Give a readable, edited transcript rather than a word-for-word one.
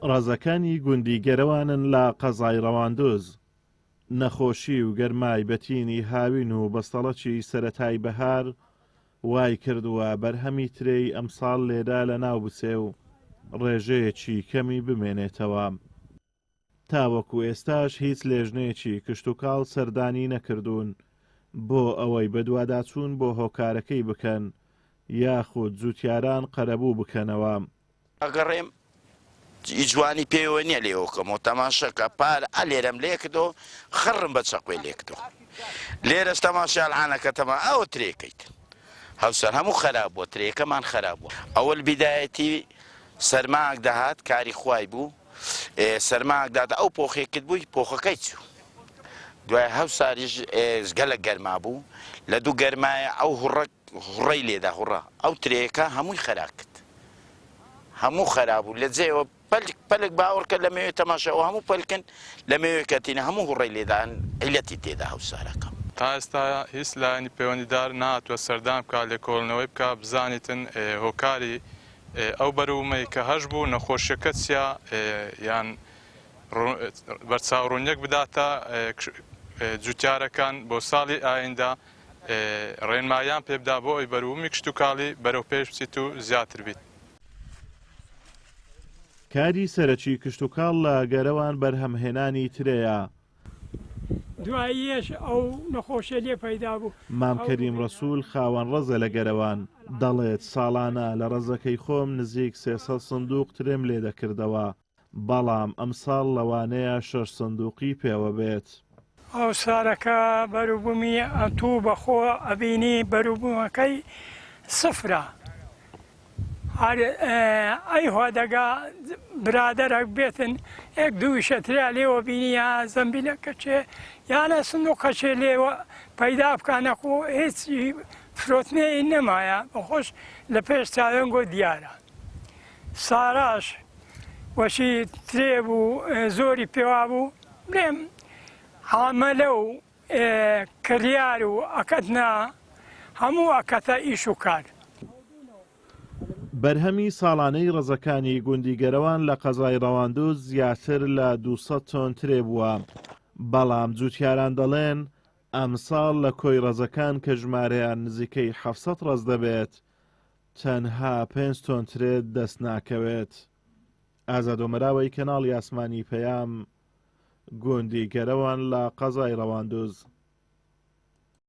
ڕەزەکانی گوندی گەرەوانن لە قەزای ڕەواندوز. نەخۆشی و گەرمای بەتینی هاوین و بەستەڵەکی سەرەتای بەهار وای کردووە بەرهەمی ترێی ئەمساڵ لێرە لەناو بچێ و ڕێژەیەکی کەمی بمێنێتەوە. تاوەکو ئێستاش هیچ لێژنەیەکی کشتوکاڵ سەردانی نەکردوون بۆ ئەوەی بەدواداچوون بۆ هۆکارەکەی بکەن یاخود جوتیاران قەرەبوو بکەنەوە. ئەگەڕێم ی جوانی پێوە نیە لێوە کەمەوە تەماشەکە پار ئە لێرەم لێ کردەوە خڕم بە چەقوێ لێ کردەوە لێرەش تەماشا العانەکە تەما ئەوە ترێکەیت هەوسەر هەموو خەراب بووە ترێکەمان خەراب بووە ئەوەل بیدایەتی سەرماک دەهات کاری خوای بوو سەرماک دادا ئەو پۆخێکت بووی پۆخەکەی چوو دوای هەوساریش گەلە گەرما بوو لە دوو گەرمایە ئەو هوڕە هوڕەی لێدا هوڕە ئەو ترێکە هەمووی خەراک کرد هەموو خەرابوو لە جێوە پەلک پەلک باوەڕکە لە مێوێ تەماشا ئەو هەموو پەلکن لە مێوێ کەتینە هەموو هوڕەی لێدان عیلەتی تێدا هەوسارەکە. تا ئێستا هیچ لایەنی پەیوەندیدار نەهاتووە سەردان بکات لێکۆڵینەوەی بکات بزانیتن هۆکاری ئەو بەروبوومەی کە هەشبوو نەخۆشیەکە چیە یان بەرچاوڕوونیەک بداتە جوتیارەکان بۆ ساڵی ئایندە ڕێنماییان پێبدا بۆ ئەوەی بەروبوومی کشتوکاڵی بەرەو پێش بچیت و زیاتر بیت. کاری سەرەکی کشتوکاڵ لە گەرەوان بەرهەمهێنانی ترێیە. دواییەش ئەو نەخۆشیە لێ پەیدا بوو. مام کەریم ڕەسول خاوەن ڕەزە لە گەرەوان، دەڵێت، ساڵانە لە ڕەزەکەی خۆم نزیک 300 سندوق ترێم لێ دەکردەوە، بەڵام ئەمساڵ لەوانەیە شەش سندوقی پێوە بێت. ئەوسارەکە بەروبومی ئەتوو بەخۆ ئەبینی بەروبومەکەی سفرە هەر ئەیهوا دەگا برادەرەک بێتن یەک دوویشە تریا لێوە بینی یا زەمبیلەکە چێ یانە سندوقەچێ لێوە پەیدا بکا نەخۆ هیچ فرۆتنەی نەمایە بەخۆش لە پێش چاوێنگۆ دیارە ساراش وەشی ترێ بوو زۆری پێوا بوو بلێم عامەلە و کڕیار و ئەکەتنا هەموو ئەکەتە ئیش و کار. بەرهەمی ساڵانەی ڕەزەکانی گوندی گەرەوان لە قەزای ڕەواندوز زیاتر لە 200 تۆن ترێ بووە، بەڵام جوتیاران دەڵێن، ئەمساڵ لە کۆی ڕەزەکان کە ژمارەیان نزیکەی 700 ڕەز دەبێت، تەنها پێنج تۆن ترێت دەست ناکەوێت. ئازاد ئۆمەراوەی کەناڵی ئاسمانی پەیام، گوندی گەرەوان لە قەزای ڕەواندوز.